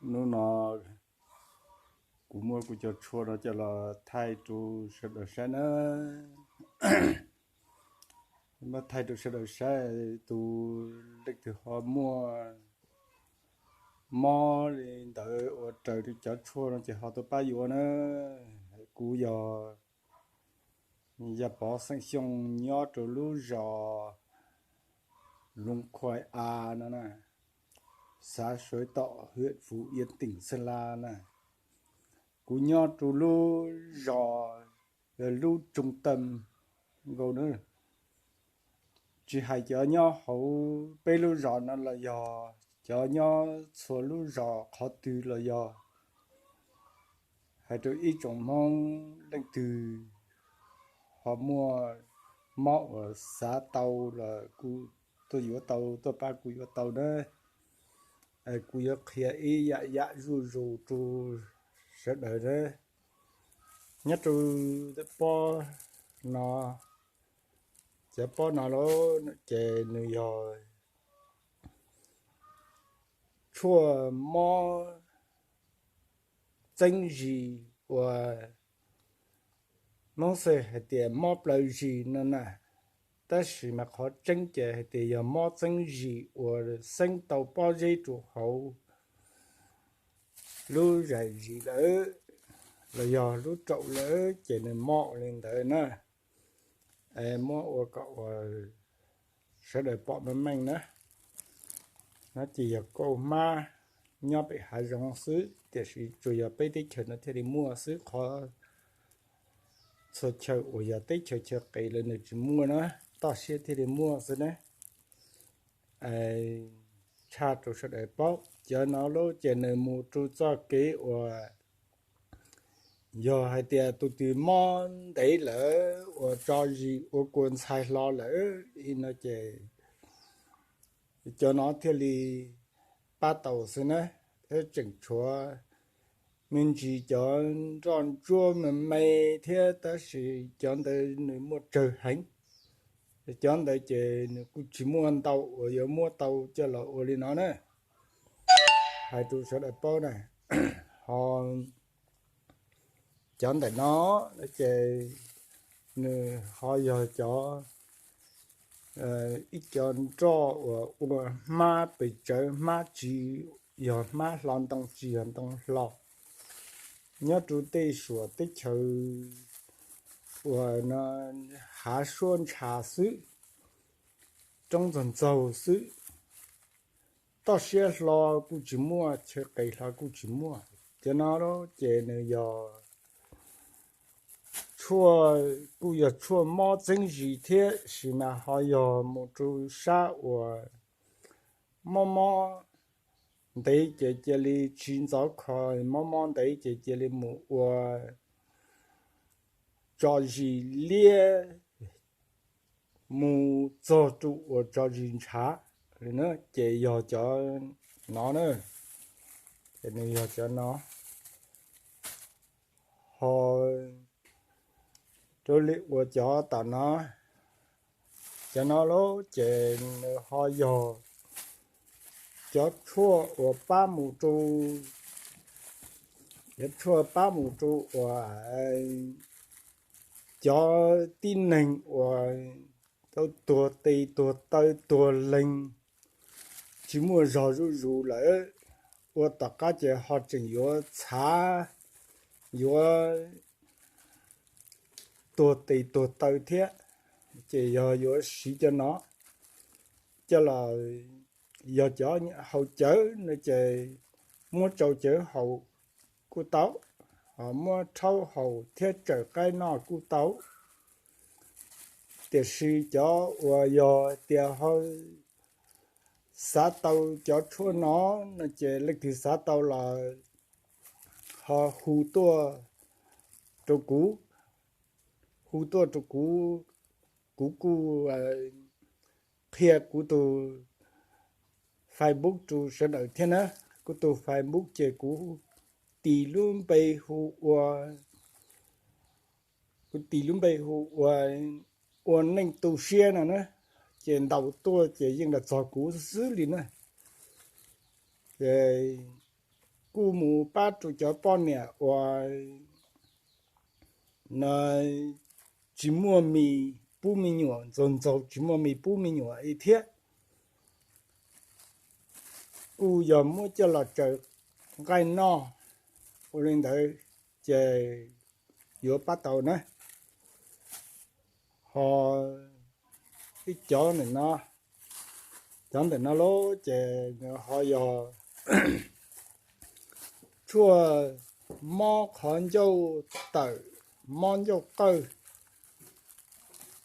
Hnub no kuv muab kuv cov tshuaj no coj los thaij rau sawv daws saib nawb. Muab thaij rau sawv daws saib, tus leej twg ho muaj mob li ntawd uas raws li cov tshuaj no ces ho tuaj pab yuav nawb. Kuv yog Yaj Pov xeem Xyooj nyob rau lub zos Loo Khuai A no na, xã Suối Tọ, huyện Phú Yên, tỉnh Sơn La na. Kuv nyob rau lub zos, lub trung tâm nkaus na. Tsis hais cov nyob hauv peb lub zos no los yog cov nyob txhua lub zos qhov twg los yog, hais rau ib tsoom Hmoob leej twg ho muaj mob uas xav tau los kuj tuaj yuav tau, tuaj pab kuv yuav tau na. Kuv yuav qhia ib yam yam zuj zus rau sawv daws na. Nyob rau pob no, cov pob no lauj, ces nws yog tshuaj mob txeeb zis uas Hmoob xav hais tias mob plaws zis no na, tab sis mas qhov tseeb ces hais tias yog mob txeeb zis uas xeeb tau pob zeb rau hauv lub zais zis lawm los yog lub raum lawm ces nws mob ua li ntawd na. Muab ua kom uas sawv daws pom meej meej na. No ces yog kauj hmab nyob pem hav zoov xwb, tiam sis tsuas yog peb teb chaws no thiaj li muaj xwb, qhov txhua chaw uas yog teb chaws chaw qis lawm nws tsis muaj na, toj siab thiaj li muaj xwb na. Tshaj rau sawv daws paub, cov no lauj ces nws mus rau txoj kev uas yog hais tias tus twg mob ntev lawm uas tso zis ua kua ntxhai hlo lawm no ces cov no thiaj li pab tau xwb na. Thiab tseem tshuav me ntsis cov nroj ntsuab me me thiab, tab sis cov ntawd nws muaj tsawg heev. Cov ntawd ces nws kuj tsis muaj ntau uas yuav muab tau coj los ua li no na. Hais rau sawv daws paub na, ho cov ntawm no ces nws ho yog cov, ib cov nroj uas ua hmab pes tsawv, hmab tsis yog hmab hlo ntoo, tsis yog ntoo hlo, nyob rau tej suam teb chaws uas hav suab ntsha xwb, roob ntxaug ntxaug xwb. Toj siab hlo kuj tsis muaj, chaw qis hlo kuj tsis muaj. Cov no ces nws yog tshuaj, kuj yog tshuaj mob txeeb zis thiab, sis mas ho yog mus rau sab uas mob mob ntev ces cia li tsis ntxov kho, mob mob ntev ces cia li mus ua tso zis liab mus txog rau uas tso zis ntshav, ces yog cov no na. Ces nws yog cov no, ho rau li uas cov tom no, cov no lauj ces nws ho yog cov tshuaj uas pab mus rau, cov tshuaj pab mus rau uas cov tib neeg uas tau tuag tes tuag taw tuag leeg, tsis muaj zog zuj zus lawm, ua tom qab ces ho tseem yuav txhav, yuav tuag tes tuag taw thiab, ces yog yuav siv cov no coj los, yog cov haus cawv no ces muab tsau cawv haus kuj tau, ho muab rhaub haus thiab tsawm qaib noj kuj tau. Tiam sis cov uas yog tias ho xav tau cov tshuaj no, no ces leej twg xav tau los ho hu tuaj rau kuv, hu tuaj rau kuv, kuv kuj qhia kuv tus Facebook rau sawv daws thiab na. Kuv tus Facebook ces kuv tis lub npe hu ua, kuv tis lub npe hu ua Ua Neej Tu Siab no na, ces ntaus tuaj ces yeej los txog kuv xwb li na. Ces kuj mus pab rau cov poj niam uas no tsis muaj mis pub me nyuam, ntxaug ntxaug tsis muaj mis pub me nyuam li thiab. Kuj yog muab coj los tsaws nqaij noj, ua li ntawd ces yuav pab tau na. Ho ib cov ntawm no, cov ntawm no lawm ces ho yog tshuaj mob qhov ncauj tawm, mob ncauj qawj,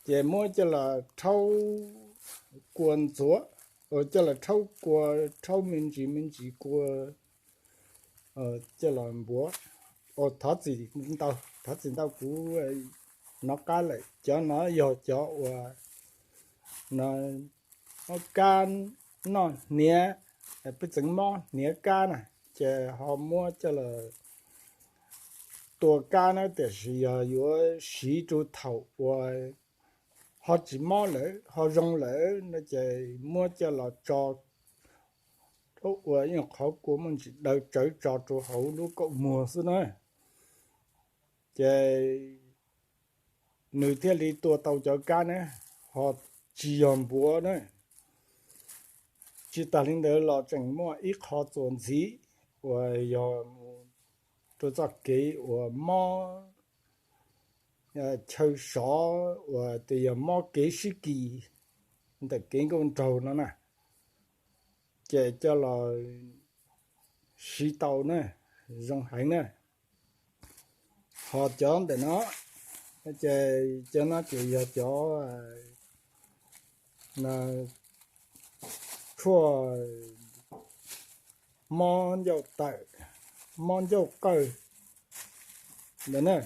ces muab coj los rhaub kua ntxuav, coj los rhaub kua, rhaub me ntsis me ntsis kua coj los npuav. Thov txim ntau, thov txim ntau kuv hnov qab lawm. Cov no yog cov uas no mob kab noj hniav, peb txeev mob hniav kab na, ces ho muab coj los tua kab na, tiam sis yog yuav siv rau thaum uas ho tsis mob lawm, ho zoo lawm no ces muab coj los tso rau ua ib qhov kua muaj ntsis daw tsawv tso rau hauv lub kaum muag xwb na. Ces nws thiaj li tua tau cov kab na, ho tsis yog npuav na. Tsis tas li ntawd los tseem muaj ib qho txuas ntxiv uas yog mus rau txoj kev uas mob chaw sov uas tias yog mob kev sib kis ntawm kev nkauj nraug no na, ces coj los siv tau na, zoo heev na. Ho cov ntawm no, ces cov no ces yog cov tshuaj mob ncauj tawm, mob ncauj qawj ntawd na.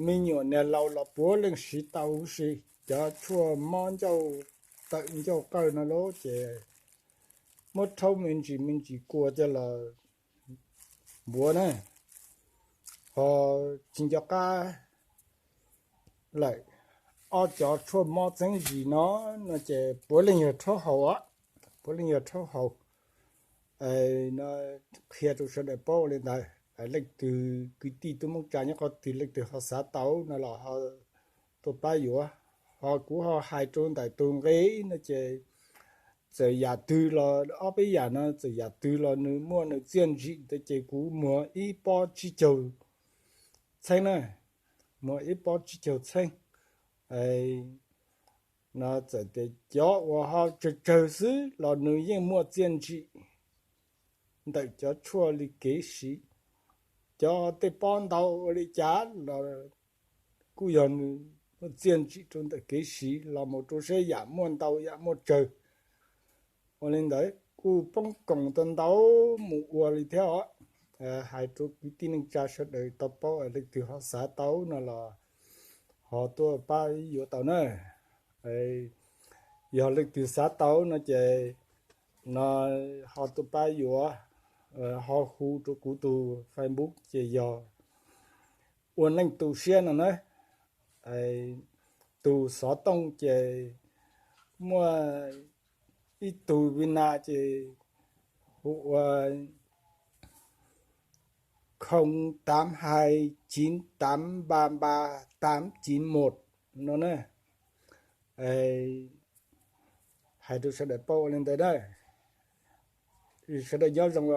Me nyuam niag laus los puav leej siv tau huv si. Cov tshuaj mob ncauj tawm ncauj qawj no lawm ces muab rhaub me ntsis me ntsis kua coj los npuav na, ho tsis nco qab lawm. Ob cov tshuaj mob txeeb zis no, no ces puav leej yog rhaub haus, puav leej yog rhaub haus. Qhia rau sawv daws paub li ntawd. Leej twg kwv tij tub Hmoob tsa nyob qhov twg leej twg ho xav tau no los ho tuaj pab yuav. Ho kuv ho hais rau ntawm tus nqi no ces txawm yam twg los ob peb yam no txawm yam twg los nws muaj nws txiaj ntsim ntawd ces kuv muag ib pob tsib caug txheeb na, muag ib pob tsib caug txheeb. No txawm tias cov uas ho tsawg tsawg xwb los nws yeej muaj txiaj ntsim ntawm cov tshuaj li kev siv. Cov tej pob ntau ua li cas los kuj yog nws muaj txiaj ntsim rau ntawm kev siv los mus rau saib yam muaj ntau yam muaj tsawg. Ua li ntawd kuj poob koom tau ntau mus ua li thiab os. Hais rau kwv tij neej tsa sawv daws tau paub, leej twg ho xav tau no los ho tuaj pab yuav tau na. Yog leej twg xav tau no ces no ho tuaj pab yuav, ho hu rau kuv tus Facebook ces yog Ua Neej Tu Siab no na. Tus xov tooj ces muaj ib tug Vina ces hu ua không tám hai chín tám ba ba tám chín một no na. Hais rau sawv daws paub ua li ntawd na. Sawv daws nyob zoo,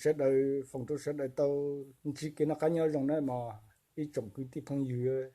sawv daws foom rau sawv daws tau ntsib kev noj qab nyob zoo na mog ib tsoom kwv tij phooj ywg.